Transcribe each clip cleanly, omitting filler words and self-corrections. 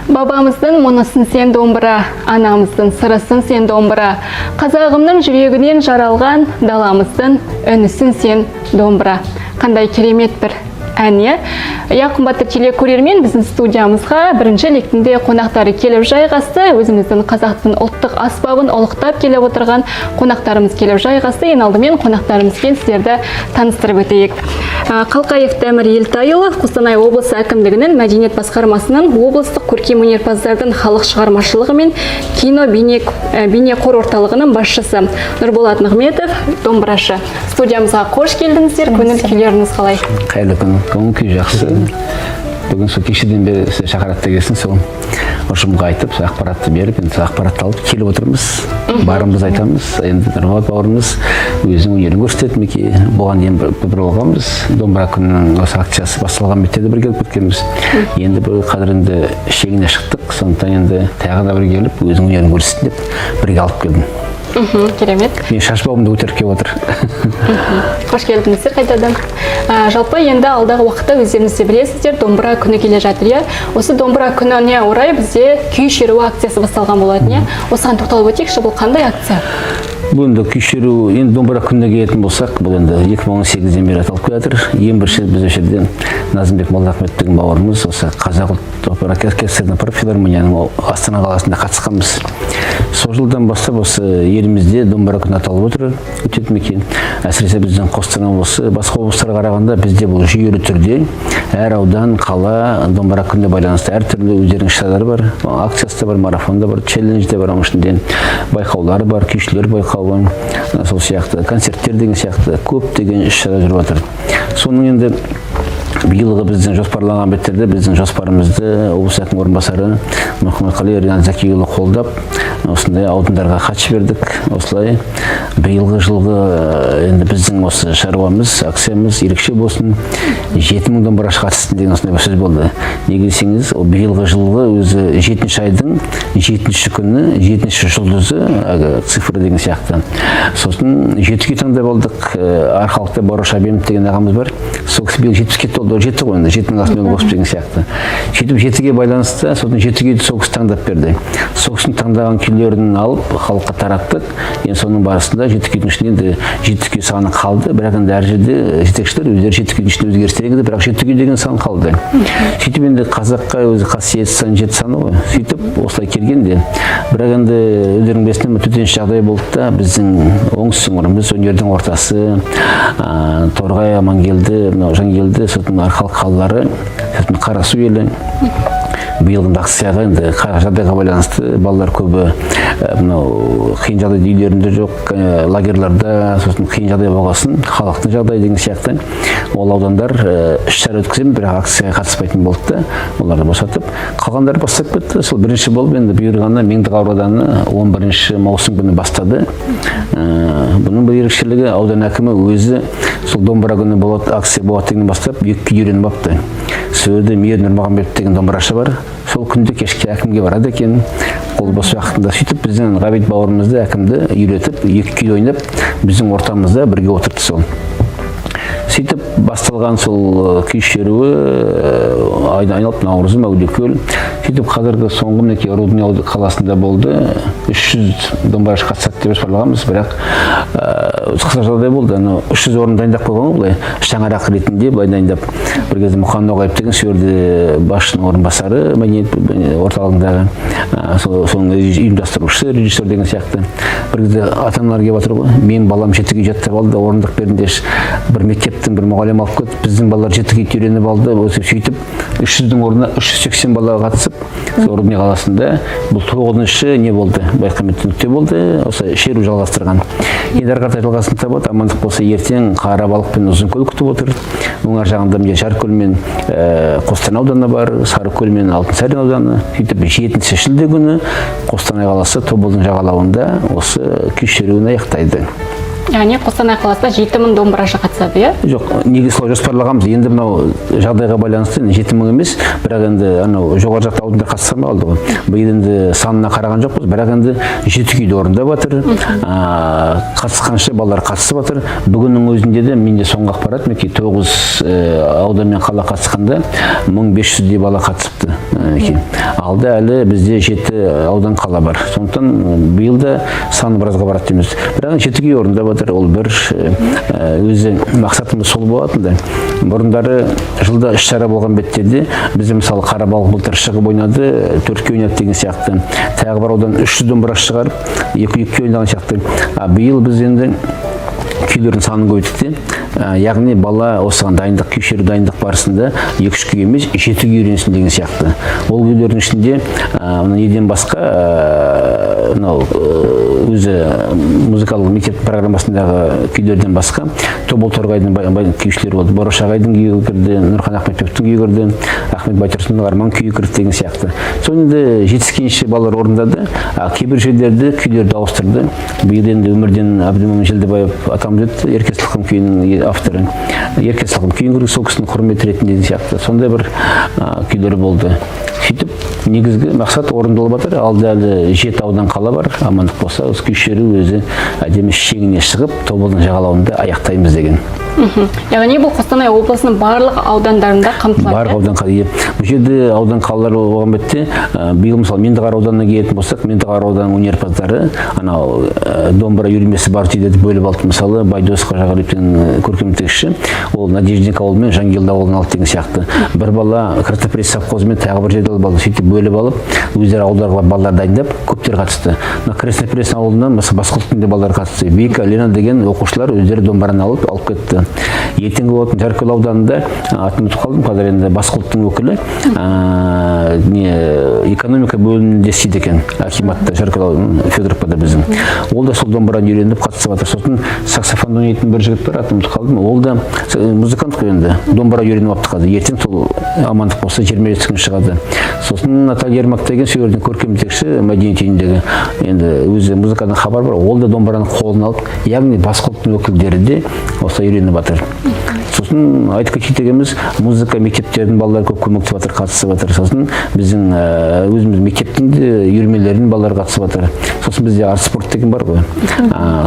Бабамыздың мұнысын сен, домбыра, анамыздың сырысын сен, домбыра, қазағымның жүрегінен жаралған даламыздың үнісін сен, домбыра. Қандай керемет бір ән, иә? Иә, қымбатты телекөрермен, біздің студиямызға бірінші лектінде қонақтары келіп жайғасты. Өзіміздің қазақтың ұлттық аспабын ұлықтап келіп отырған қонақтарымыз келіп жайғасты. Ең алдымен қонақтарымызбен сіздерді таныстырып өтейік. Қалқаев Дәмір Елтайұлы, Қостанай облысы әкімдігінің мәдениет басқармасының облыстық көркем өнерпаздардың халық шығармашылығы мен кино бейнеқор орталығының басшысы, Нұрболат Нығметов, домбырашы. Студиямызға қош келдіңіздер! Көңіл күйлеріңіз қалай? Қайырлы күн! Көңіл күй жақсы. Бүгін сол кешеден бері сіз шақырады дегесін, сол ұжымға айтып, сол ақпаратты беріп, енді сол ақпаратты алып келіп отырмыз. Барымыз айтамыз. Енді Нұрболат бауырымыз өзінің өнерін көрсетеді. Мінекей, бұған дейін бір болғанбыз, домбыра күнінің осы акциясы басталған бетте де бір келіп кеткенбіз. Енді бұл қазір енді шегіне шықтық, сондықтан енді тағы да бір келіп, өзінің өнерін көрсетсін деп бірге алып келдім. Керемет. Мен шашбауымды көтеріп келіп отыр. Қош келдіңіздер қайтадан. Жалпы енді алдағы уақытта, өздеріңіз де білесіздер, домбыра күні келе жатыр, иә? Осы домбыра күніне орай бізде күй шеруі акциясы басталған болатын, иә? Осыған тоқталып өтейікші. Бұл қандай акция? Бұл енді күй шеру, енді домбыра күніне келетін болсақ, бұл енді 2018-ден бері аталып келе жатыр. Ең бірінші біз осы жерде Назымбек Молдахметов деген бауырымыз осы Қазақ ұлттық опера оркестріне апарып, филармонияның Астана қаласында қатысқанбыз. Сол жылдан бастап осы елімізде домбыра күні аталып отыр, өтеді мекен. Әсіресе біздің Қостанай облысы, басқа облыстарға қарағанда бізде бұл жүйелі түрде әр аудан, қала домбыра күніне байланысты әртүрлі өздерінің іс шаралары бар, акциясы да бар, марафон да бар, челлендж де бар, оның ішінде байқаулары бар, күйшілер байқауы, сол сияқты концерттер деген сияқты көптеген іс шара жүріп жатыр. Соның енді биылғы біздің жоспарланған беттерде біздің жоспарымызды облыс әкімінің орынбасары Мұхаммедқали Ринат Зәкиұлы қолдап, осындай аудандарға хат жібердік. Осылай биылғы жылғы енді біздің осы шаруамыз, акциямыз ерекше болсын, 7000 домбырашы қатыссын деген осындай бір сөз болды. Неге десеңіз, ол биылғы жылғы өзі жетінші айдың жетінші күні, жетінші жұлдызы, әлгі цифры деген сияқты. Сосын жеті күй таңдап алдық. Арқалықта Барош Абенов деген ағамыз бар, сол кісі биыл 70-ке толды, жеті ғой енді, жетінің астына нөл қосып деген сияқты. Сөйтіп жетіге байланысты, сосын жеті күйді сол кісі таңдап берді. Сол кісінің таңдаған күйлерін алып, халыққа тараттық. Енді соның барысында жеті күйдің ішінде енді жеті күй саны қалды, бірақ енді әр жерде жетекшілер өздері жеті күйдің ішінде өзгерістер енгізді, бірақ жеті күй деген сан қалды. Сөйтіп енді қазаққа өзі қасиетті сан жеті саны ғой. Сөйтіп осылай келгенде, бірақ енді өздерің білесіңдер ме, төтенше жағдай болды да, біздің оңтүстік өңіріміз өнердің ортасы, Торғай, Амангелді, мынау Жангелді, сосын Арқалық қалалары, сосын Қарасу елі биылғы акцияға енді жағдайға байланысты балалар көбі мынау қиын жағдайда, үйлерінде жоқ, лагерьларда, сосын қиын жағдай болғасын, халықтың жағдайы деген сияқты, ол аудандар іс шара өткіземін, бірақ акцияға қатыспайтын болды да, оларды босатып, қалғандары бастап кетті. Сол бірінші болып енді бұйырғаны Меңдіқара ауданы 11 маусым күні бастады. Бұның бір ерекшелігі, аудан әкімі өзі сол домбыра күні болады, акция болады дегеннен бастап екі күй үйреніп алыпты. Сол жерде Мейір Нұрмағамбетов деген домбырашы бар, сол күнде кешке әкімге барады екен қол бос уақытында. Сөйтіп біздің Ғабит бауырымызды, әкімді үйретіп, екі күй ойнап, біздің ортамызда бірге отырды. Сол сөйтіп басталған сол күй шеруі айналып Наурызым, Әулиекөл, сөйтіп қазіргі соңғы мінекей Рудный қаласында болды. 300 домбырашы қатысады деп жоспарлағанбыз, бірақ қысқа жағдай болды. Анау 300 орын дайындап қойған ғой, былай шаңырақ ретінде былай дайындап. Бір кезде Мұқан Ноғаев деген сол жерде басшының орынбасары, мәдениет орталығындағы, соның ұйымдастырушы, режиссер деген сияқты. Бір кезде ата аналар келіп жатыр ғой: «Менің балам жеті күй жаттап алды, орындық беріңдерші». Бір мектептің бір мұғалімі алып кетіп, біздің балалар жеті күйді үйреніп алды. Осы сөйтіп 300-дің орнына 380 бала қатысып, сол Рудный қаласында бұл тоғызыншы не болды, байқамай нүкте болды. Осы шеру жалғастырған, енді ары қарата жалғасын табады. Амандық болса, ертең Қарабалық пен Ұзынкөл күтіп отыр. Оң ар жағында міне Жаркөл мен Қостанай ауданы бар, Сарыкөл мен Алтынсарин ауданы. Сөйтіп 7 шілде күні Қостанай қаласы Тобылдың жағалауында осы күй шеруін аяқтайды. Яғни Қостанай қаласында 7000 домбырашы қатысады, иә? Жоқ, негізі солай жоспарлағанбыз. Енді мынау жағдайға байланысты енді 7000 емес, бірақ енді анау жоғары жақта аудандар қатыса алмай қалды ғой. Биыл енді санына қараған жоқпыз, бірақ енді жеті күйді орындап жатыр, қатысқанша балалар қатысып жатыр. Бүгіннің өзінде де менде соңғы ақпарат, мінекей, тоғыз аудан мен қала қатысқанда 1500-дей бала қатысыпты. Мінекей. Алда әлі бізде 7 аудан қала бар. Сондықтан биыл да саны біразға барады дейміз. Бірақ 7 күй орындап жатыр. Ол бір өзі мақсатымыз сол болатын да. Бұрындары жылда 3 шара болған беттерде бізде, мысалы, Қарабалық былтыр шығып ойнады, 4 күй ойнады деген сияқты. Тағы бір аудан 300 домбыра шығарып, 2 күй ойнаған сияқты. А биыл біз енді күйлердің санын көбейттік те, яғни бала осыған дайындық, күй шеру дайындық барысында 2-3 күй емес, 7 күй үйренсін деген сияқты. Ол күйлердің ішінде мына неден басқа, мынау өзі музыкалық мектеп программасындағы күйлерден басқа Тобыл Торғайдың күйшілері болды, Бораш ағайдың күйі кірді, Нұрхан Ахметбековтің күйі кірді, Ахмет Байтұрсыновтың Арман күйі кірді деген сияқты. Соны енді жетіскенше балалар орындады, а кейбір жерлерде күйлерді ауыстырды. Биыл енді өмірден Әбдімомын Желдібаев атамыз өтті, Ерке сылқым күйінің авторы. Ерке сылқым күйін кірді сол кісінің құрметі ретінде деген сияқты. Сондай бір күйлер болды. Сөйтіп негізгі мақсат орындалып жатыр. Алда әлі 7 аудан қала бар. Амандық болса, осы күй шеру өзі әдемі шеңіне шығып, Тобылдың жағалауында аяқтаймыз деген. Яғни бұл Қостанай облысының барлық аудандарында қамтылады. Барлық аудан қала. Иә. Бұл жерде аудан қалалары болған бетте, биыл, мысалы, Меңдіқара ауданына келетін болсақ, Меңдіқара ауданының өнерпаздары анау домбыра үйірмесі бар жерлерді бөліп алды. Мысалы, Байдос Қожағалиевтің көркем жетекшісі, ол Надеждинка ауылы мен Жангелді ауылын алды деген сияқты. Бір бала Краснопресс совхозы мен тағы бір жерде алып алды. Сөйтіп бөліп алып, өздері ауылдарға барып балалар дайындап, көптер қатысты. Мына Краснопресс ауылынан, мысалы, Басқұлықтың де балалары қатысты. Вика, Лена деген оқушылар өздері домбыраны алып кетті. Ертеңгі болатын Жаркөл ауданында, атын ұмытып қалдым қазір, енді Басқұлықтың өкілі, не, экономика бөлімінде істейді екен акиматта, Жаркөл ауданы, Федоровкада біздің. Ол да сол домбыраны үйреніп қатысып жатыр. Сосын саксофонда ойнайтын бір жігіт бар, атын ұмытып қалдым. Ол да музыкант қой енді, домбыра үйреніп алыпты қазір. Ертең сол амандық болса 27 күні шығады. Сосын Наталья Ермак деген сол жердің көркем жетекші, мәдениет үйіндегі, енді өзі музыкадан хабар бар, ол да домбыраны қолына алып, яғни Басқұлықтың өкілдері де осылай үйреніп жатыр. Сосын айтып кетейік дегеніміз, музыка мектептерінің балалары көп көмектесіп жатыр, қатысып жатыр. Сосын біздің өзіміз мектептің де үйірмелерінің балалары қатысып жатыр. Сосын бізде арт спорт деген бар ғой,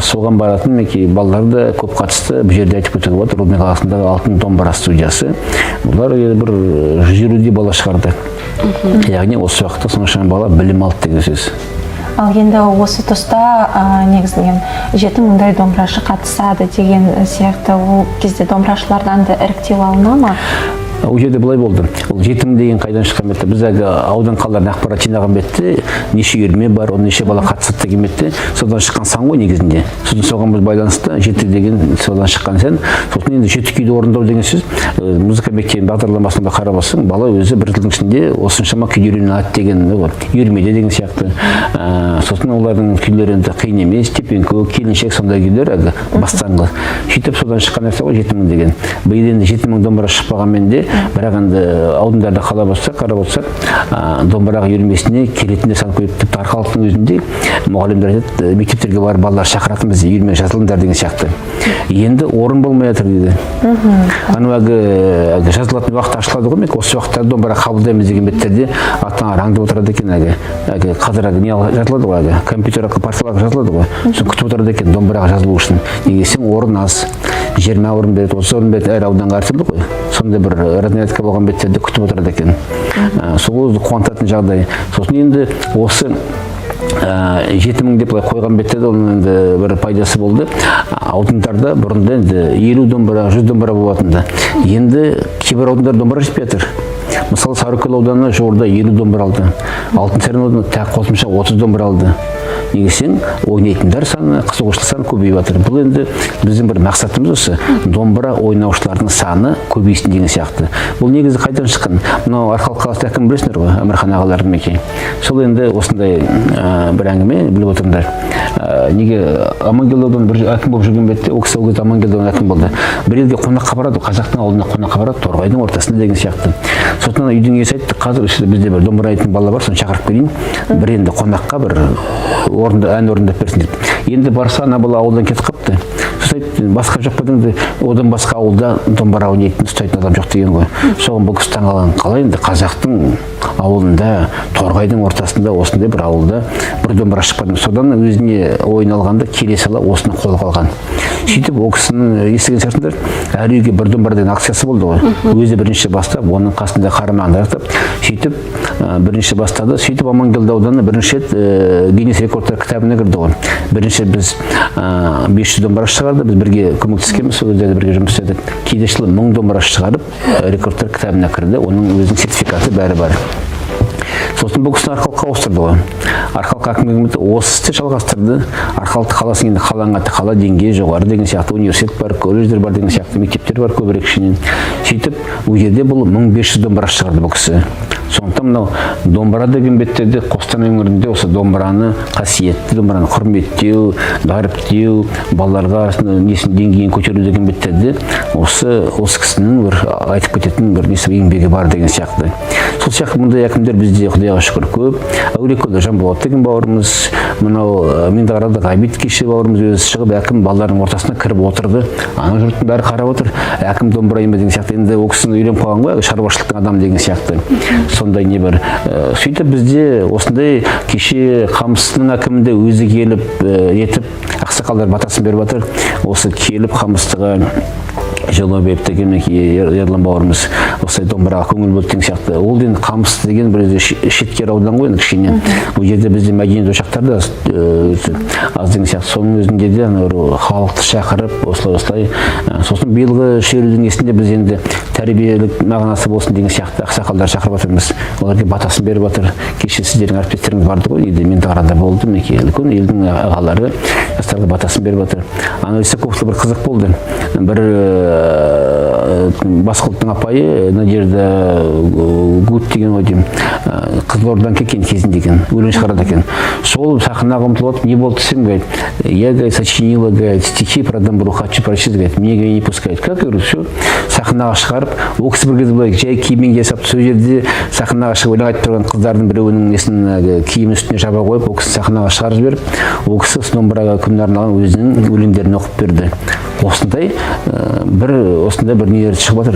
соған баратын мінекей балалар да көп қатысты. Бұл жерде айтып кетуге болады, Рудный қаласындағы Алтын домбыра студиясы, бұлар бір 150-дей бала шығарды. Яғни осы уақытта соншама бала білім алды деген сөз. Ал енді осы тұста негізінен 7000-дай домбырашы қатысады деген сияқты, ол кезде домбырашылардан да іріктеу алына ма? Ол жерде былай болды. Ол 7000 деген қайдан шыққан бетте? Біз әлгі аудан қалалардан ақпарат жинаған бетте, неше үйірме бар, оны неше бала қатысады деген бетте, содан шыққан сан ғой негізінде. Сосын соған біз байланысты 7 деген содан шыққан сан. Сосын енді 7 күйді орындау деген сөз, музыка мектебінің бағдарламасында қарап алсаң, бала өзі бір жылдың ішінде осыншама күйді үйрене алады деген ғой, үйірмеде деген сияқты. Сосын олардың күйлері енді қиын емес, Тепеңкөк, Келіншек, сондай күйлер әлгі бастаңғы. Сөйтіп содан шыққан нәрсе ғой 7000 деген. Биыл енді 7000 домбыра шықпағанмен де, бірақ енді аудандарда қалап отырсақ, қарап отырсақ, домбыраға үйірмесіне келетіндер саны көбейіп, тіпті Арқалықтың өзінде мұғалімдер айтады, мектептерге барып балалар шақыратынбыз, үйірмеге жазылыңдар деген сияқты. Енді орын болмай жатыр дейді. Анау әлгі жазылатын уақыт ашылады ғой, осы уақытта домбыра қабылдаймыз деген беттерде ата аналар аңдып отырады екен. Әлгі қазір әлгі не жазылады ғой, әлгі компьютер арқылы, портал арқылы жазылады ғой, соны күтіп отырады екен домбыраға жазылу үшін. Неге десең, орын аз, 20 орын береді, 30 орын береді, әр ауданға әртүрлі ғой. Сондай бір разнарядка болған беттерде күтіп отырады екен. Сол өзі қуантатын жағдай. Сосын енді осы 7000 деп былай қойған бетте де оның енді бір пайдасы болды. Аудандарда бұрында енді 50 домбыра, 100 домбыра болатын да. Енді кейбір аудандар домбыра жетпей жатыр. Мысалы, Сарыкөл ауданы жуырда 50 домбыра алды. Алтынсарин ауданы тағы қосымша 30 домбыра алды. Неге десең, ойнайтындар саны, қызығушылық саны көбейіп жатыр. Бұл енді біздің бір мақсатымыз осы. Домбыра ойнаушылардың саны көбейсін деген сияқты. Бұл негізі қайдан шыққан? Мынау Арқалық қаласы әкімі білесіңдер ғой, Әмірхан ағалардың мінекей. Сол енді осындай бір әңгіме біліп отырыңдар. Неге Амангелді ауданы бір әкім болып жүрген бетте, ол кісі ол кезде Амангелді ауданы әкім болды. Бір елге қонаққа барады, қазақтың ауылына қонаққа барады, Торғайдың ортасында деген сияқты. Сосын ана үйдің иесі айтты, қазір бізде бір домбыра айтатын бала бар, соны шақырып келейін. Бір енді қонаққа бір орынды ән орындап берсін деп. Енді барса, ана бала ауылдан кетіп қалыпты. Сосын айтты, басқа жоқ па дегенде, одан басқа ауылда домбыра ойнайтын, ұстайтын адам жоқ деген ғой. Соған бұл кісі таңғалған, қалай енді қазақтың ауылында, Торғайдың ортасында осындай бір ауылда бір домбыра шықпады. Содан өзіне ойын алғанда келе сала осыны қолға алған. Сөйтіп ол кісінің, естіген шығарсыңдар, әр үйге бір домбыра деген акциясы болды ғой. Өзі бірінші бастап, оның қасында қарамағында, сөйтіп Бірінші бастады. Сөйтіп Амангелді ауданы бірінші рет Гиннес рекордтар кітабына кірді ғой. Бірінші біз 500 домбырашы шығарды, біз бірге көмектескенбіз, сол кездерде бірге жұмыс істедік. Келесі жылы 1000 домбырашы шығарып, рекордтар кітабына кірді. Оның өзінің сертификаты бәрі бар. Сосын бұл кісіні Арқалыққа ауыстырды ғой. Арқалық әкімдігі осы істі жалғастырды. Арқалық қаласының енді қаланың аты қала, деңгейі жоғары деген сияқты, университет бар, колледждер бар деген сияқты, мектептер бар көбірек ішінен. Сөйтіп ол жерде бұл 1500 домбырашы шығарды бұл кісі. Сондықтан мынау домбыра деген беттерде Қостанай өңірінде осы домбыраны, қасиетті домбыраны құрметтеу, дәріптеу, балаларға несін, деңгейін көтеру деген беттерде осы кісінің бір айтып кететін бір несі, еңбегі бар деген сияқты. Сол сияқты мұндай әкімдер бізде, құдайға шүкір, көп. Әулиекөлде Жанболат деген бауырымыз, мынау Меңдіқарада Ғабит кеше бауырымыз өзі шығып, әкім балалардың ортасына кіріп отырды. Ана жұрттың бәрі қарап отыр. Әкім домбыра ма деген сияқты. Енді ол кісіні үйреніп қалған ғой, шаруашылықтың адамы деген сияқты. Сондай не бар. Сөйтіп бізде осындай кеше Қамыстының әкімі де өзі келіп, етіп, ақсақалдар батасын беріп жатыр. Осы келіп Қамыстыға Жолобаев деген мінекей Ерлан бауырымыз осылай домбыраға көңіл бөлді деген сияқты. Ол енді Қамысты деген бір өзі шеткері аудан ғой енді кішкене. Ол жерде бізде мәдениет ошақтары да аз деген сияқты. Соның өзінде де ана бір халықты шақырып, осылай осылай. Сосын биылғы шерудің несінде біз енді тәрбиелік мағынасы болсын деген сияқты ақсақалдар шақырып жатырмыз. Оларға батасын беріп жатыр. Кеше сіздердің әріптестеріңіз барды ғой, үйде Меңдіқарада болды. Мінекей үлкен елдің ағалары жастарға батасын беріп жатыр. Ана Исаковта бір қызық болды. Бір басқа ұлттың апайы Надежда Гуд деген ғой деймін, Қызылордадан келген кезінде екен, өлең шығарады екен. Сол сахнаға ұмтылып, не болды десем, говорит, я, говорит, сочинила, говорит, стихи про домбру, хочу прочесть, говорит, мне, говорит, не пускают. Как, я говорю, все, сахнаға шығарып, ол кісі бір кезде былай жай киіммен келе салып, сол жерде сахнаға шығып өлең айтып тұрған қыздардың біреуінің несін, әлгі киімін үстіне жаба қойып, ол кісіні сахнаға шығарып жіберіп, ол кісі домбыраға күніне арналған өзінің өлеңдерін оқып берді. Осындай бір осындай бір нелер шығып жатыр,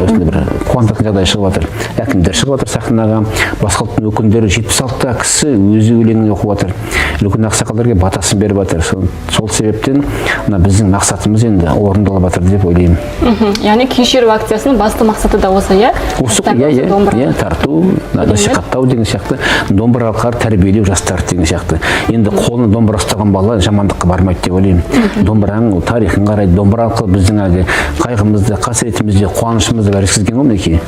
осындай бір қуантатын жағдай шығып жатыр. Әкімдер шығып жатыр сахнаға, басқа ұлттың өкілдері, 76 кісі өзі өлеңін оқып жатыр, үлкен ақсақалдарға батасын беріп жатыр. Сол себептен мына біздің мақсатымыз енді орындалып жатыр деп ойлаймын. Яғни күй шеру акциясының басты мақсаты да осы, иә? Осы. Жастарды Иә. осы Иә. домбыра. Иә, тарту, насихаттау деген сияқты, домбыра арқылы тәрбиелеу жастарды деген сияқты. Енді қолына домбыра ұстаған бала жамандыққа бармайды деп ойлаймын. Домбыраның ол тарихын қарайды. Домбыра арқылы біздің әлгі қайғымызды, қасіретімізді, қуанышымызды бәрі жеткізген ғой. Мінекей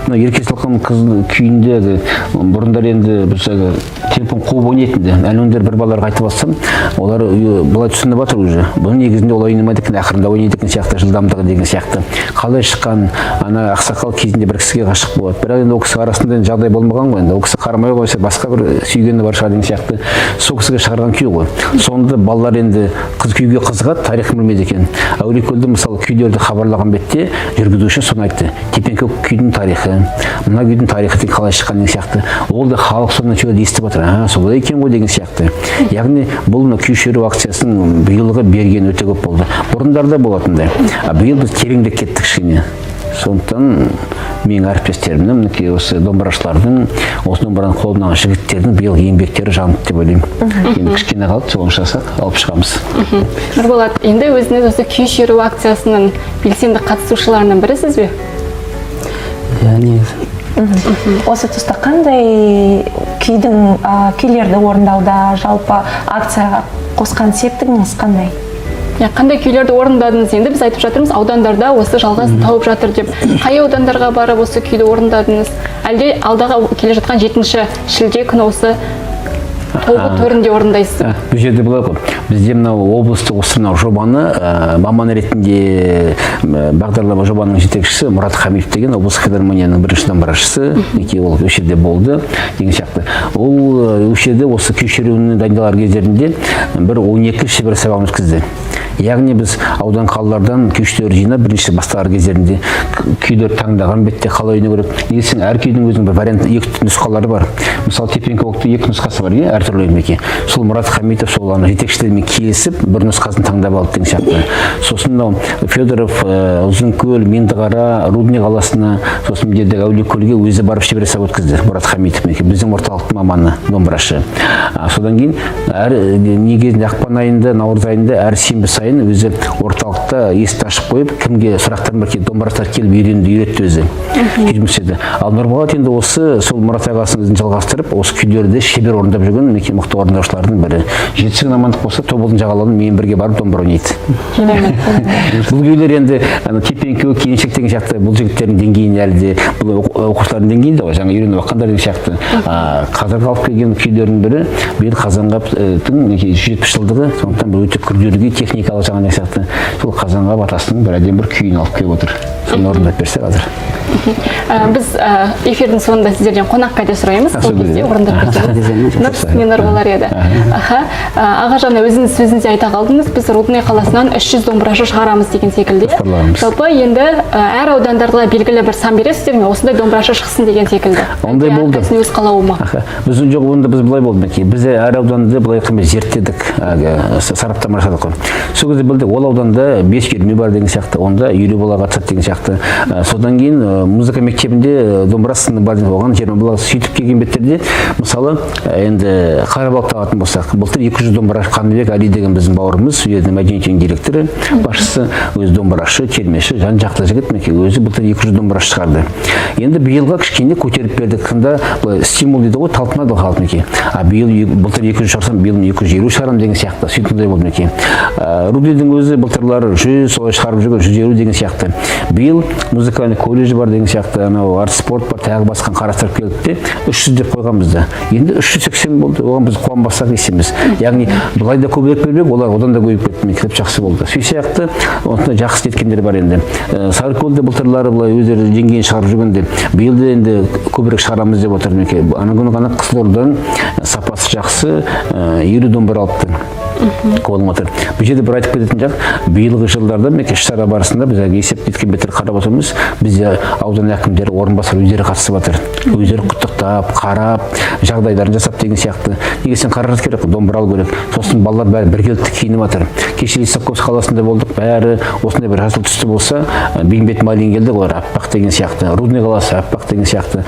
мына Ерке Салқан қыз күйінде әлгі бұрындары енді біз әлгі телефон қуып ойнайтын ді әнуендер. Бір балаларға айтып жатсам, олар былай түсініп жатыр уже, бұның негізінде олай ойнамайды екен, ақырында ойнайды екен сияқты, жылдамдығы деген сияқты. Қалай шыққан? Ана ақсақал кезінде бір кісіге ғашық болады, бірақ енді ол кісі арасында енді жағдай болмаған ғой. Енді ол кісі қарамай қойса, басқа бір сүйгені бар шығар деген сияқты, сол кісіге шығарған күй ғой. Сонда балалар енді қыз күйге қызығады, тарихын білмейді екен. Әулиекөлде мысалы күйлерді хабарлаған бетте жүргізуші соны айтты: Тепеңкі күйдің тарихы, мына күйдің тарихы деген қалай шыққан деген сияқты. Ол да халық соны жерде естіп отыр, а солай екен ғой деген сияқты. Яғни бұл мына күй шеру акциясының биылғы бергені өте көп болды. Бұрындарда болатындай, а биыл біз тереңдеп кеттік кішкене. Сондықтан менің әріптестерімнің, мінекей осы домбырашылардың, осы домбыраны қолына алған жігіттердің биыл еңбектері жанды деп ойлаймын. Енді кішкене қалды, соны жасақ, алып шығамыз. Нұрболат, енді өзіңіз осы күй шеру акциясының белсенді қатысушыларының бірісіз бе? Иә, негізі. Осы тұста қандай күйдің күйлерді орындауда жалпы акцияға қосқан септігіңіз қандай? Иә, қандай күйлерді орындадыңыз? Енді біз айтып жатырмыз, аудандарда осы жалғас тауып жатыр деп. Қай аудандарға барып осы күйді орындадыңыз? Әлде алдағы келе жатқан 7 шілде күні осы тобыл төрінде орындайсыз? Бұл жерде былай ғой, бізде мынау облыстық осы мынау жобаны маман ретінде бағдарлама, жобаның жетекшісі Мұрат Хамитов деген, облыстық филармонияның бірінші домбырашысы, мінекей ол осы жерде болды деген сияқты. Ол осы жерде осы күй шеруіне дайындалар кездерінде бір 12 шебер сабағын өткізді. Яғни біз аудан, қалалардан күйшілерді жинап, бірінші басталар кездерінде күйлер таңдаған бетте қалай ойнау керек. Неге десең, әр күйдің өзінің бір вариант, екі нұсқалары бар. Мысалы, Тепеңкі көкте екі нұсқасы бар, иә, әртүрлі. Мінекей сол Мұрат Хамитов сол ана жетекшілермен келісіп, бір нұсқасын таңдап алды деген сияқты. Сосын мынау Федоров, Ұзынкөл, Меңдіқара, Рудный қаласына, сосын мына жердегі Әулиекөлге өзі барып шебер сабақ өткізді Мұрат Хамитов, мінекей біздің орталықтың маманы, домбырашы. Содан кейін әр не кезінде, ақпан айында, наурыз айында әр сенбі сайын сайын өзі орталықта есікті ашып қойып, кімге сұрақтар бар, келіп, домбырашылар келіп үйренді, үйретті өзі. Жұмыс істеді. Ал Нұрболат енді осы сол Мұрат ағасының ізін жалғастырып, осы күйлерді шебер орындап жүрген мінекей мықты орындаушылардың бірі. Жетісі күні амандық болса, Тобылдың жағалауын менімен бірге барып домбыра ойнайды. Бұл күйлер енді ана тепеңкі, келіншек деген сияқты бұл жігіттердің деңгейіне әлі де, бұл оқушылардың деңгейінде ғой, жаңа үйреніп жатқандар деген сияқты. Қазіргі алып келген күйлердің бірі биыл Қазанғаптың мінекей 170 жылдығы, сондықтан бұл өте күрделі күй, техникалық жағынан деген сияқты. Сол Қазанғап атасының бір әдемі бір күйін алып келіп отыр. Соны орындап берсе қазір. Біз эфирдің соңында сіздерден қонақ кәде сұраймыз. Сол кезде орындап берсеңіз. Нұр үстіне нұр болар еді. Аха. Аға, жаңа өзіңіз сөзіңізде айта қалдыңыз, біз Рудный қаласынан 300 домбырашы шығарамыз деген секілді. Жоспарлағанбыз. Жалпы енді әр аудандарға белгілі бір сан бересіздер ме, осындай домбырашы шықсын деген секілді? Ондай Әлде болды. әрқайсысының өз қалауы ма? Аха. Біздің жоқ, онда біз былай болды мінекей. Біз әр ауданды былай айтқанда зерттедік, әлгі, сараптама жасадық қой. Сол кезде білдік, ол ауданда 5 үйірме бар деген сияқты, онда 50 бала қатысады деген сияқты. Содан кейін музыка мектебінде домбыра сыны бар деген, оған 20 бала. Сөйтіп келген беттерде, мысалы, енді Қарабалықта алатын болсақ, былтыр 200 домбырашы Қаныбек Али деген біздің бауырымыз, үйдің мәдениет үйінің директоры, басшысы, өзі домбырашы, термеші, жан жақты жігіт мінекей, өзі былтыр 200 домбырашы шығарды. Енді биылға кішкене көтеріп бердік. Сонда былай стимул дейді ғой, талпынады ғой халық мінекей. А биыл былтыр 200 шығарсам, биыл 250 шығарамын деген сияқты. Сөйтіп мындай болды мінекей. Рублейдің өзі былтырлары 100 солай шығарып жүрген, 150 деген сияқты. Биыл музыкальный колледж бар деген сияқты, анау арт спорт бар, тағы басқан қарастырып келдік те 300 деп қойғанбыз да. Енді 380 болды. Оған біз қуанбасақ есеміз. Яғни былай да көбірек бермек, олар одан да көбейіп кетті. Мектеп жақсы болды. Сол сияқты осындай жақсы жеткендер бар енді. Сарыкөлде былтырлары былай өздері деңгейін шығарып жүргенде, биыл да енді көбірек шығарамыз деп отыр мінекей. Ана күні ғана Қызылордадан сапасы жақсы 50 домбыра алыпты. Қолым отыр. Бұл жерде бір айтып кететін жақ, биылғы жылдарда мінекей іс-шара барысында біз әлгі есеп еткен беттер қарап отырмыз. Бізде аудан әкімдері, орынбасар өздері қатысып жатыр. Өздері құттықтап, қарап, жағдайларын жасап деген сияқты. Неге сен қаражат керек, домбыра алу керек. Сосын балалар бәрі біркелікті киініп жатыр. Кеше Лисаковск қаласында болдық, бәрі осындай бір жасыл түсті болса, Бейімбет Майлин келді, олар аппақ деген сияқты. Рудный қаласы аппақ деген сияқты.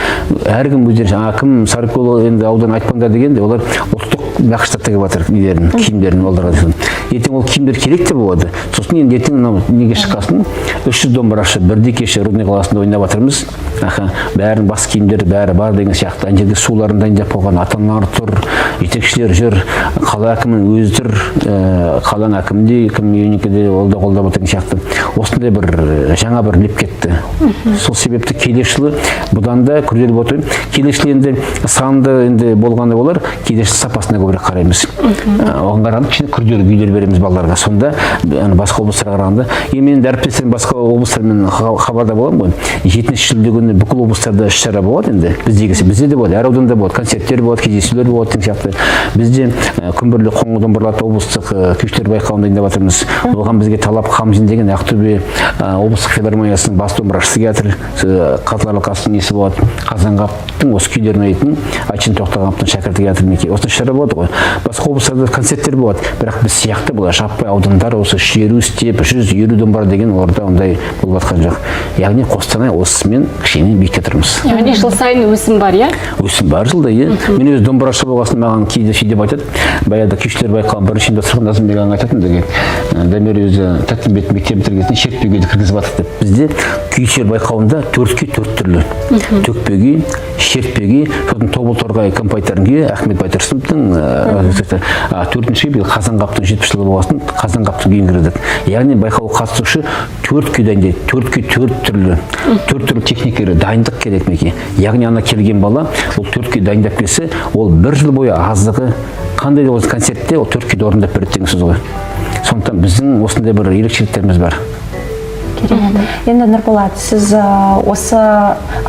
Әркім өздері жаңа әкім Сарыкөл енді аудан айтпаңдар дегенде, олар ұлттық нақышта тігіп жатыр нелерін, киімдерін оларға. Ертең ол киімдер керек те болады. Сосын енді ертең мынау неге шыққасын 300 домбырашы бірдей кеше Рудный қаласында ойнап жатырмыз. Аха, бәрінің бас киімдері бәрі бар деген сияқты. Ана жерде суларын дайындап қойған, ата-аналар тұр, жетекшілер жүр, қала әкімінің өзі тұр, қаланың әкімі де, кім де ол да қолдап отыр деген сияқты. Осындай бір жаңа бір леп кетті. Сол себепті келесі жылы бұдан да күрделі болып отыр. Келесі жылы енді санды енді болғанда болар, келесі жылы сапасына көбірек қараймыз. Оған қарағанда кішкене күрделі күйлер береміз балаларға. Сонда ана басқа облыстарға қарағанда, енді мен әріптестерім басқа облыстармен хабарда боламын ғой. 7 шілде күні бүкіл облыстарда іс-шара болады енді. Біздегісі бізде де болады, әр ауданда болады, концерттер болады, кездесулер болады деген сияқты. Бізде күмбірлі қоңыр домбыраларды облыстық күйшілер байқауын дайындап жатырмыз. Оған бізге Талап Хамзин деген Ақтөбе облыстық филармониясының бас домбырашысы келатыр. Қазылар алқасының несі болады. Қазанғаптың осы күйлерін ойнайтын Айчин Тоқтағановтың шәкірті келатыр мінекей. Осындай іс-шара болады ғой. Басқа облыстарда концерттер болады. Бірақ біз сияқты былай жаппай аудандар осы шеру істеп 150 домбыра деген оларда ондай болып жатқан жоқ. Яғни Қостанай осымен кішкене биікте тұрмыз. Яғни жыл сайын өсім бар, иә? Өсім бар жылда, иә. Мен өзі домбырашы болған соң маған кейде сөйтіп айтады. Баяғыда күйшілер байқауын бірінші ұйымдастырған Назымбек аға айтатын деген. Дамир өзі Тәттімбет мектебін бітірген соң шертпе күйді кіргізіп жатыр деп. Бізде күйшілер байқауында 4 күй 4 түрлі. Төкпе күй, шертпе күй, сосын Тобыл Торғай композиторының күйі Ахмет Байтұрсыновтың, төртінші күй биыл Қазанғаптың 70 жылы болған соң Қазанғаптың күйін кіргіздік. Яғни байқауға қатысушы 4 күй дайындайды. 4 күй 4 түрлі. 4 түрлі техника керек, дайындық керек мінекей. Яғни ана келген бала ол 4 күй дайындап келсе, ол бір жыл бойы аздығы қандай да болса концертте ол 4 күйді орындап береді деген сөз ғой. Сондықтан біздің осындай бір ерекшеліктеріміз бар. Керемет. Енді Нұрболат, сіз осы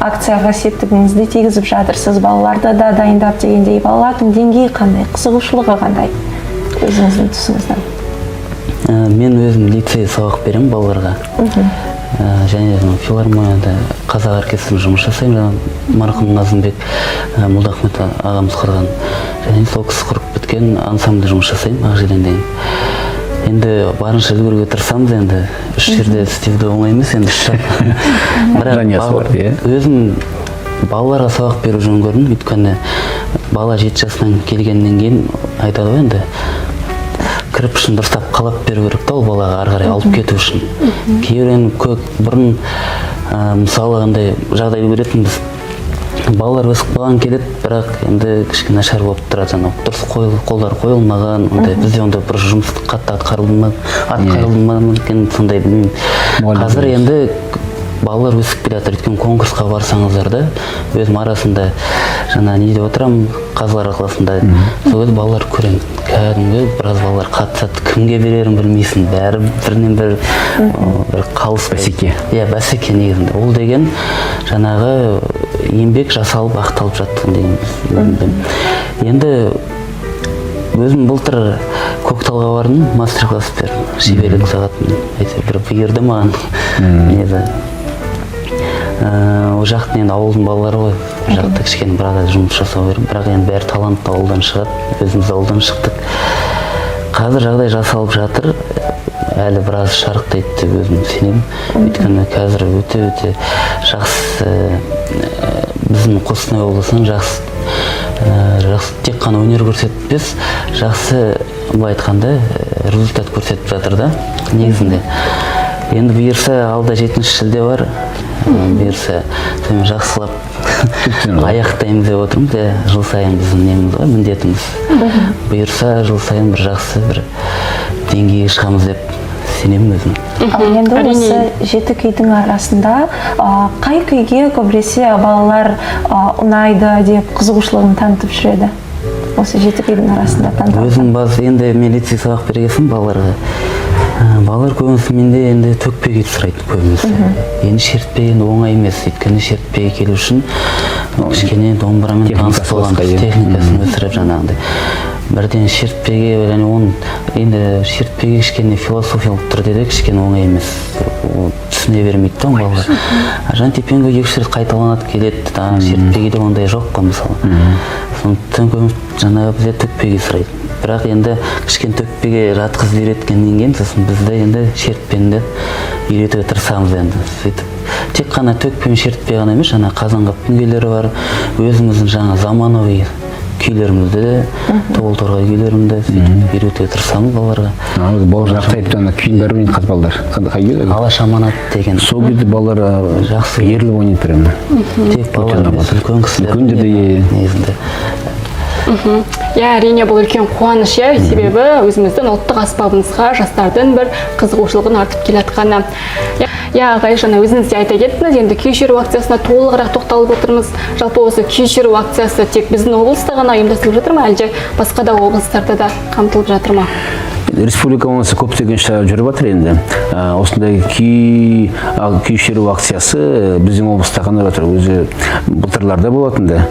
акцияға септігіңізді тигізіп жатырсыз, балаларды да дайындап дегендей, балалардың деңгейі қандай, қызығушылығы қандай өзіңіздің тұсыңыздан? Мен өзім лицей сабақ беремін балаларға. Және мына филармонияда қазақ оркестрінде жұмыс жасаймын, жаңа марқұм Назымбек Молдахмет ағамыз құрған және сол кісі құрып біткен ансамбльде жұмыс жасаймын, Ақжелен деген. Енді барынша үлгеруге тырысамыз, енді үш жерде істеу де оңай емес енді, үш жақ. Бірақ Жанұясы бар, иә. Өзім балаларға сабақ беру жөн көрдім, өйткені бала 7 жасынан келгеннен кейін айтады ғой енді. Кірпішін дұрыстап қалап беру керек та ол балаға ары қарай алып кету үшін. Кейбір енді бұрын мысалы андай жағдай көретінбіз: балалар өсіп қалған келеді, бірақ енді кішкене нашар болып тұрады, жаңағы дұрыс қолдар қойылмаған. Ондай бізде ондай бір жұмыс қатты атқарылды ма екен сондай, білмеймін. Мұғалім Қазір енді балалар өсіп келе жатыр, өйткені конкурсқа барсаңыздар да, өзім арасында жаңа неде отырамын, Қазылар алқасында, сол кезде балалар көремін, кәдімгі біраз балалар қатысады, кімге берерін білмейсің, бәрі бірінен бірі бір қалыс. Бәсеке. Иә, бәсеке. Негізінде ол деген жаңағы еңбек жасалып, ақталып жатты деген. Енді өзім былтыр Көкталға бардым, мастер класс бердім, шеберлік сағатын, әйтеуір бір бұйырды маған неді. Ол жақтың енді ауылдың балалары ғой, ол жақта кішкене біраз жұмыс жасау керек, бірақ енді бәрі талантты ауылдан шығады, өзіміз ауылдан шықтық. Қазір жағдай жасалып жатыр, әлі біраз шарықтайды деп өзім сенемін, өйткені қазір өте өте жақсы, біздің Қостанай облысының жақсы, жақсы тек қана өнер көрсетіп емес, жақсы, былай айтқанда, результат көрсетіп жатыр да негізінде. Енді бұйырса, алда 7 шілде бар, бұйырса, сонымен жақсылап аяқтаймыз деп отырмыз. Иә, жыл сайын біздің неміз ғой, міндетіміз. Бұйырса, жыл сайын бір жақсы бір деңгейге шығамыз деп сенемін өзім. Ал енді осы жеті күйдің арасында қай күйге көбіресе балалар ұнайды деп қызығушылығын танытып жүреді? Осы жеті күйдің арасында таңдап. Өзім бас енді мен лицей сабақ берген балаларға. Балалар көбінесе менде енді төкпе күйді сұрайды көбінесе. Енді шертпе енді оңай емес, өйткені шертпеге келу үшін кішкене домбырамен таныс Техникасы болған басқа, иә. Техникасын өсіріп, жаңағындай бірден шертпеге және оның енді шертпеге кішкене философиялық түрде де кішкене оңай емес, ол түсіне бермейді да балалар. А жаңа тепенге екі үш рет қайталанады, келеді да, шертпеге де ондай жоқ қой мысалы. Сондықтан көбінесе жаңағы бізде төкпеге сұрайды, бірақ енді кішкене төкпеге жатқызып үйреткеннен кейін, сосын бізді енді шертпені де үйретуге тырысамыз. Енді сөйтіп тек қана төкпе мен шертпе ғана емес, жаңа Қазанғаптың күйлері бар, өзіміздің жаңа заманауи күйлерімізді де, тобыл торғай күйлерін де сөйтіп үйретуге тырысамыз балаларға. Өзі Бауыржан Ақтаевтың ана күйін бәрі ойнайды қазір балалар. Қандай, қай күй? Алаш аманат деген. Сол күйді балалар Жақсы. Беріліп ойнайды прямо. Тек балалар ұнап емес, отыр. үлкен кісілер Үлкендер де, иә. негізінде. Иә, әрине, бұл үлкен қуаныш, иә, себебі өзіміздің ұлттық аспабымызға жастардың бір қызығушылығын артып келе жатқаны. Иә, ағай, жаңа өзіңіз де айта кеттіңіз, енді күй шеру акциясына толығырақ тоқталып отырмыз. Жалпы осы күй шеру акциясы тек біздің облыста ғана ұйымдастырылып жатыр ма, әлде басқа да облыстарда да қамтылып жатыр ма? Республика болмаса, көптеген шара жүріп жатыр енді. Осындай күй шеру акциясы біздің облыста ғана жатыр. Өзі былтырларда болатын да,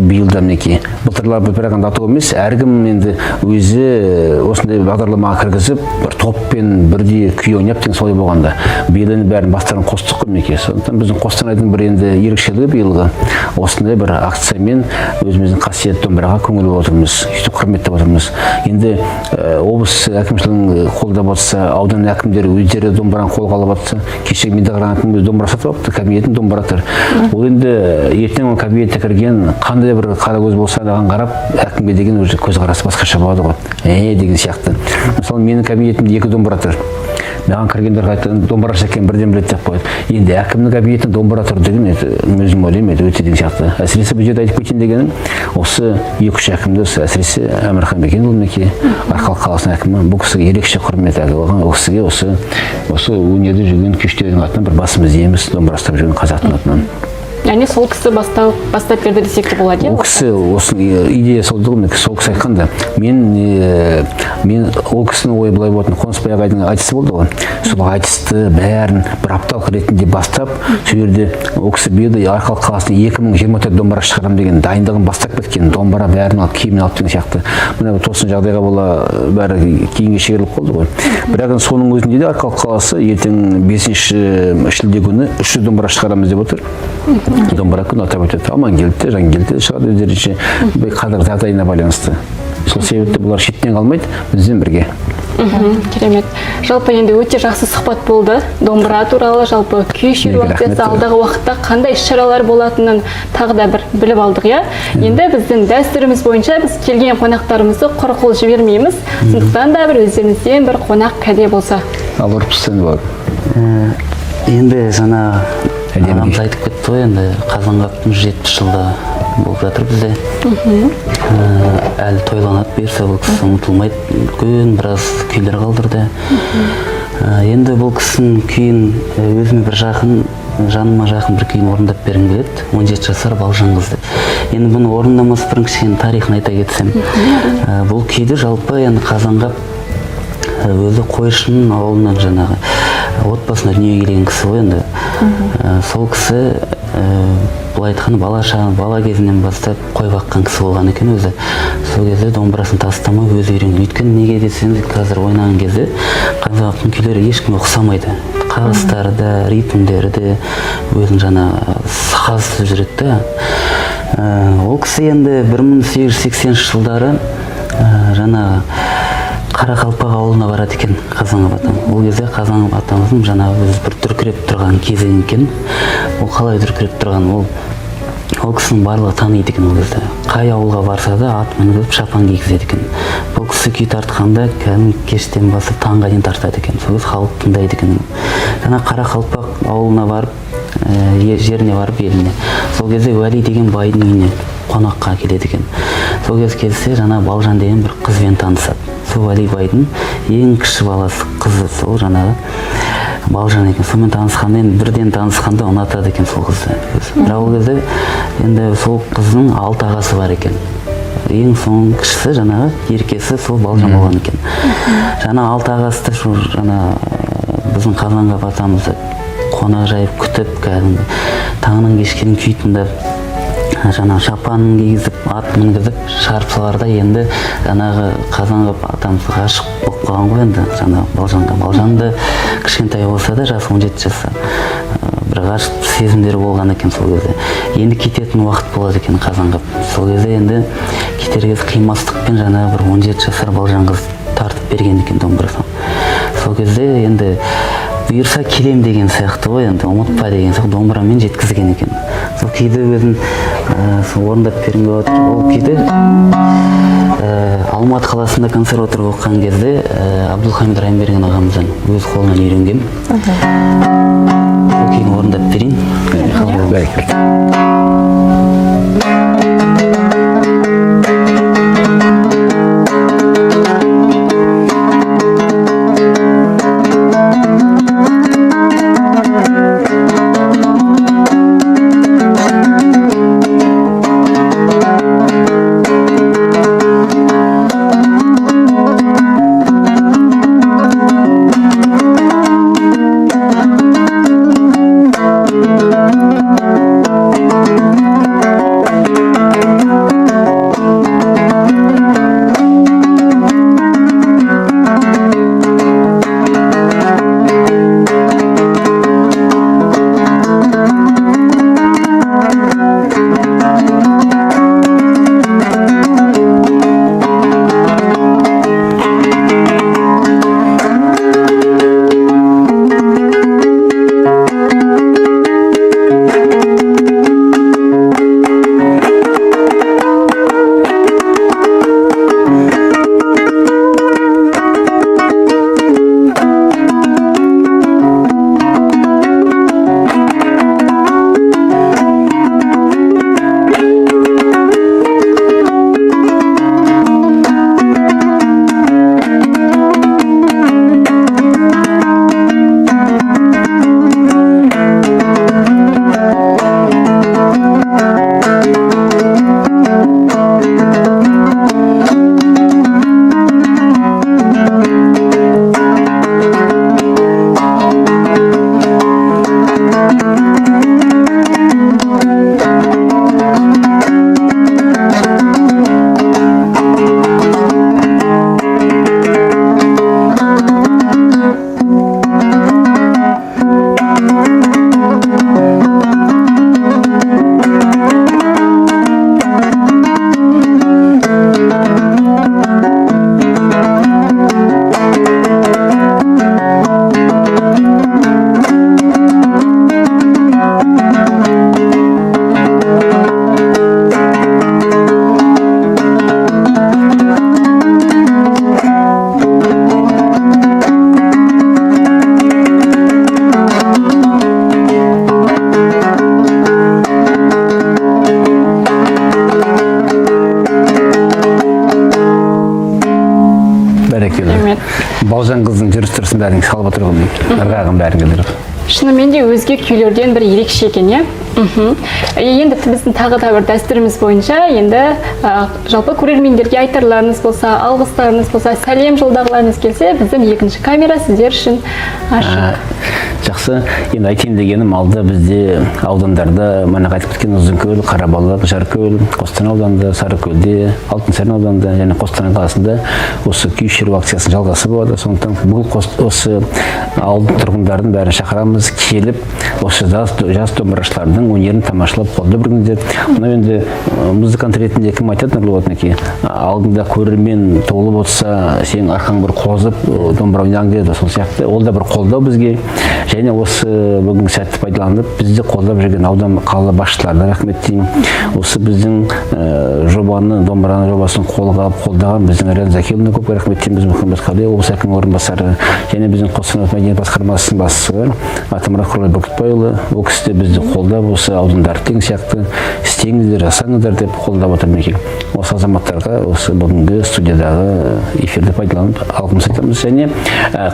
биыл да мінекей. Былтырлар, бірақ енді атау емес, әркім енді өзі осындай бағдарламаға кіргізіп, бір топпен бірдей күй ойнап деген солай болғанда. Биыл енді бәрін бастарын қостық қой мінекей. Сондықтан біздің Қостанайдың бір енді ерекшелігі биылғы осындай бір акциямен өзіміздің қасиетті домбыраға көңіл бөліп отырмыз, сөйтіп құрметтеп отырмыз. Енді облыс әкімшілігінің қолдап отырса, аудан әкімдері өздері домбыраны қолға алып отырса, кеше Меңдіқара әкімі өзі домбыра сатып алыпты, кабинетін домбыра тұр. Ол енді ертең ол кабинетке кірген қандай бір қара көз болса да, оған қарап әкімге деген уже көзқарасы басқаша болады ғой. Деген сияқты. Мысалы, менің кабинетімде екі домбыра тұр. Маған кіргендер қайтадан домбырашы екенін бірден біледі деп қояды. Енді әкімнің кабинетінде домбыра тұр деген это өзім ойлаймын, это өте деген сияқты. Әсіресе бұл жерде айтып кетейін дегенім, осы екі үш әкімді, осы әсіресе Әмірхан Бекенұлы, мінекей, Арқалық қаласының әкімі, бұл кісіге ерекше құрмет оған, ол кісіге осы өнерде жүрген күйшілердің атынан бір басымыз иеміз, домбыра ұстап жүрген қазақтың атынан. Яғни сол кісі бастап берді десек те болады, иә? Ол кісі осы идея сол ғой, мінекей, сол кісі айтқан да. Мен ол кісінің ойы былай болатын: Қонысбай ағайдың айтысы болды ғой, сол айтысты бәрін бір апталық ретінде бастап, сол жерде ол кісі биыл Арқалық қаласына 2024 домбыра шығарамын деген дайындығын бастап кеткен, домбыра бәрін алып, киімін алып деген сияқты. Мына бір тосын жағдайға бола бәрі кейінге шегеріліп қалды ғой. Бірақ енді соның өзінде де Арқалық қаласы ертең 5 шілде күні 300 домбыра шығарамыз деп отыр. Домбыра күнін атап өтеді. Амангелді де, Жангелді де шығады өздерінше, қазір жағдайына байланысты. Сол себепті бұлар шеттен қалмайды, бізбен бірге. Керемет. Жалпы енді өте жақсы сұхбат болды. Домбыра туралы, жалпы күй шеру Рахмет. Акциясы алдағы уақытта қандай іс-шаралар болатынын тағы да бір біліп алдық, иә. Енді біздің дәстүріміз бойынша біз келген қонақтарымызды құр қол жібермейміз. Сондықтан да бір өздеріңізден бір қонақ кәде болса. Ал ұрпыстан бар. Енді жаңа Әдемі ағамыз күй. Айтып кетті ғой, енді Қазанғаптың 170 жылдығы болып жатыр бізде. Әлі тойланады, бұйырса, бұл кісі ұмытылмайды, үлкен біраз күйлер қалдырды. Енді бұл кісінің күйін өзіме бір жақын, жаныма жақын бір күйін орындап бергім келеді, 17 жасар Балжан қыз деп. Енді бұны орындамас бұрын кішкене тарихын айта кетсем. Бұл күйді жалпы енді Қазанғап өзі қойшының ауылынан, жаңағы отбасына дүниеге келген кісі ғой енді. Сол кісі былай айтқанда бала шаға, бала кезінен бастап қой баққан кісі болған екен өзі. Сол кезде домбырасын тастамай өзі үйренген. Өйткені неге десеңіз, қазір ойнаған кезде Қазанғаптың күйлері ешкімге ұқсамайды, қағыстары да, ритмдері де өзінің жаңағы саз түсіп жүреді да. Ол кісі енді 1880 жылдары жаңағы Қарақалпақ ауылына барады екен Қазанғап атам. Ол кезде Қазанғап атамыздың жаңағы өзі бір дүркіреп тұрған кезеңі екен. Ол қалай дүркіреп тұрған? Ол кісінің барлығы таниды екен ол кезде. Қай ауылға барса да ат мінгізіп, шапан кигізеді екен. Бұл кісі күй тартқанда кәдімгі кештен бастап таңға дейін тартады екен. Сол кезде халық тыңдайды екен. Жаңа Қарақалпақ ауылына барып, жеріне барып, еліне. Сол кезде Уәли деген байдың үйіне қонаққа келеді екен. Сол кез келсе, жаңа Балжан деген бір қызбен танысады. Сол Уәли байдың ең кіші баласы, қызы сол жаңағы Балжан екен. Сонымен танысқанда, енді бірден танысқанда ұнатады екен сол қызды. Бірақ ол кезде енді сол қыздың алты ағасы бар екен. Ең соңғы кішісі, жаңағы еркесі сол Балжан болған екен. Жаңа алты ағасы да сол жаңа біздің Қазанғап атамызды қонақ жайып күтіп, кәдімгі таңнан кешке дейін күй тыңдап, жаңа шапанын кигізіп, ат мінгізіп шығарып саларда, енді жаңағы Қазанғап атамыз ғашық болып қалған ғой енді жаңағы Балжанға. Балжан да кішкентай болса да, жасы 17 жаста, бір ғашық сезімдері болған екен сол кезде. Енді кететін уақыт болады екен Қазанғап. Сол кезде енді кетер кез қимастықпен жаңағы бір 17 жасар Балжан қыз тартып берген екен домбырасын. Сол кезде енді бұйырса келем деген сияқты ғой, енді ұмытпа деген сияқты домбырамен жеткізген екен. Сол күйді өзін сол орындап бергім келіп отыр. Ол күйді Алматы қаласында консерватория оқыған кезде Абдулхамид Райымберген ағамыздан өз қолынан үйренгенмін. Сол күйін орындап берейін. Бәрекелді. Балжан қыздың жүріс тұрысын бәрін салып отыр ғой, ырғағын бәрін келтіріп. Шынымен де өзге күйлерден бір ерекше екен, иә. Енді біздің тағы да бір дәстүріміз бойынша енді жалпы көрермендерге айтарларыңыз болса, алғыстарыңыз болса, сәлем жолдағыларыңыз келсе, біздің екінші камера сіздер үшін ашық. Жақсы, енді айтайын дегенім, алда бізде аудандарда, мана айтып кеткен Ұзынкөл, Қарабалық, Жаркөл, Қостанай ауданында, Сарыкөлде, Алтынсарин ауданында және Қостанай қаласында осы күй шеру акциясының жалғасы болады. Сондықтан бұл осы ауылдың тұрғындарын бәрін шақырамыз, келіп осы жас домбырашылардың өнерін тамашалап, қолдап жүріңіздер. Мынау енді музыкант ретінде кім айтады, Нұрболат мінекей, алдында көрермен толып отырса, сенің арқаң бір қозып, домбыра ойнағың келеді. Сол сияқты ол да бір қолдау бізге. Және осы бүгінгі сәтті пайдаланып, бізді қолдап жүрген аудан, қала басшыларына рахмет деймін. Осы біздің жобаны, домбыраның жобасын қолға алып қолдаған біздің Риян Закиұлына көп рахмет дейміз, Мұхаммедқали облыс әкімінің орынбасары және біздің Қостанай мәдениет басқармасының басшысы Атамұрат Құралай Бүркітбайұлы, ол кісі де бізді қолдап, осы аудандарды деген сияқты істеңіздер, жасаңыздар деп қолдап отыр. Мінекей, осы азаматтарға осы бүгінгі студиядағы эфирді пайдаланып алғыс айтамыз. Және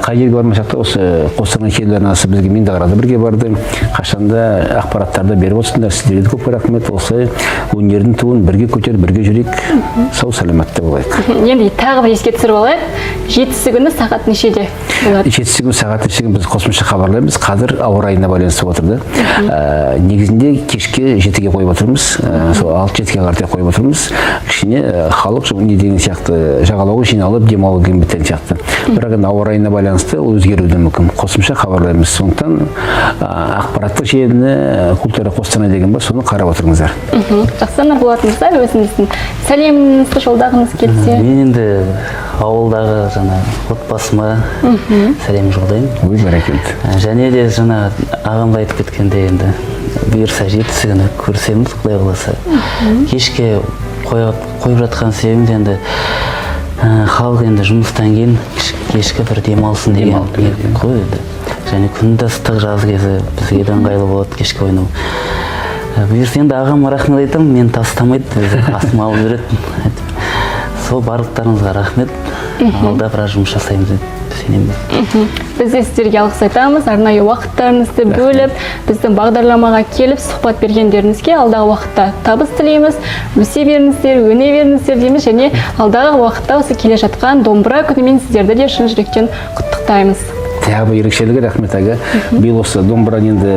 қай жерге бармасақ та, осы Қостанай телеарнасы бізге Меңдіқарада бірге барды, қашанда ақпараттарды беріп отырсыңдар, сіздерге де көп рахмет. Осылай өнердің туын бірге көтеріп, бірге жүрейік, сау саламатта болайық. Енді тағы бір еске түсіріп алайық, жетісі күні сағат нешеде болады? Жетісі күні сағат нешеге, біз қосымша хабарлаймыз, қазір ауа райына байланысты болып отыр да. Негізінде кешке 7-ге қойып отырмыз, сол 6-7-ге қарай қойып отырмыз. Кішкене халық не деген сияқты жағалауға жиналып демалу деген сияқты. Бірақ енді ауа райына байланысты ол өзгеруі де мүмкін, қосымша хабарлаймыз. Сондықтан ақпараттық желіні, «Культура Қостанай» деген бар, соны қарап отырыңыздар. Жақсы, Нұрболат мырза, өзіңіздің сәлеміңізді жолдағыңыз келсе. Мен енді ауылдағы жаңа отбасыма сәлем жолдаймын. Ой, бәрекелді. Және де жаңа ағам да айтып кеткендей, енді бұйырса, жетісі күні көрісеміз, құдай қаласа. Кешке қойып жатқан себебіміз енді халық енді жұмыстан кейін кешкі бір демалсын деген Демалып келеді, ниет қой енді. Және күн де ыстық, жаз кезі, бізге де ыңғайлы болады кешке ойнау. Бұйырса, енді ағама рахмет айтамын, мені тастамайды, өзі қасыма алып жүреді. Сол барлықтарыңызға рахмет. Алда біраз жұмыс жасаймыз деп сенемін. Біз де сіздерге алғыс айтамыз, арнайы уақыттарыңызды бөліп, біздің бағдарламаға келіп сұхбат бергендеріңізге. Алдағы уақытта табыс тілейміз, өсе беріңіздер, өне беріңіздер дейміз және алдағы уақытта осы келе жатқан домбыра күнімен сіздерді де шын жүректен құттықтаймыз. Тағы бір ерекшелігі, рахмет, аға, биыл осы домбыраны енді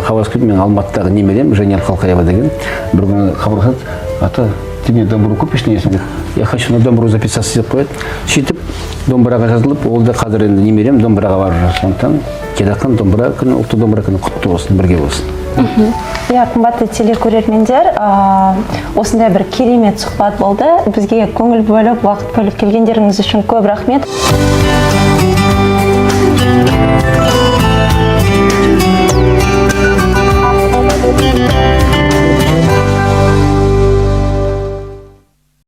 хабарласып келді менің Алматыдағы немерем Женя Қалқаева деген. Бір күні хабарласады: «Ата, ты мне домбыру купишь?» Не есімде, «Я хочу на домбыру записаться» деп қояды. Сөйтіп домбыраға жазылып, ол да қазір енді немерем домбыраға барып жүр. Сондықтан келе жатқан домбыра күні, ұлттық домбыра күні құтты болсын, бірге болсын. Иә, қымбатты телекөрермендер, осындай бір керемет сұхбат болды. Бізге көңіл бөліп, уақыт бөліп келгендеріңіз үшін көп рахмет.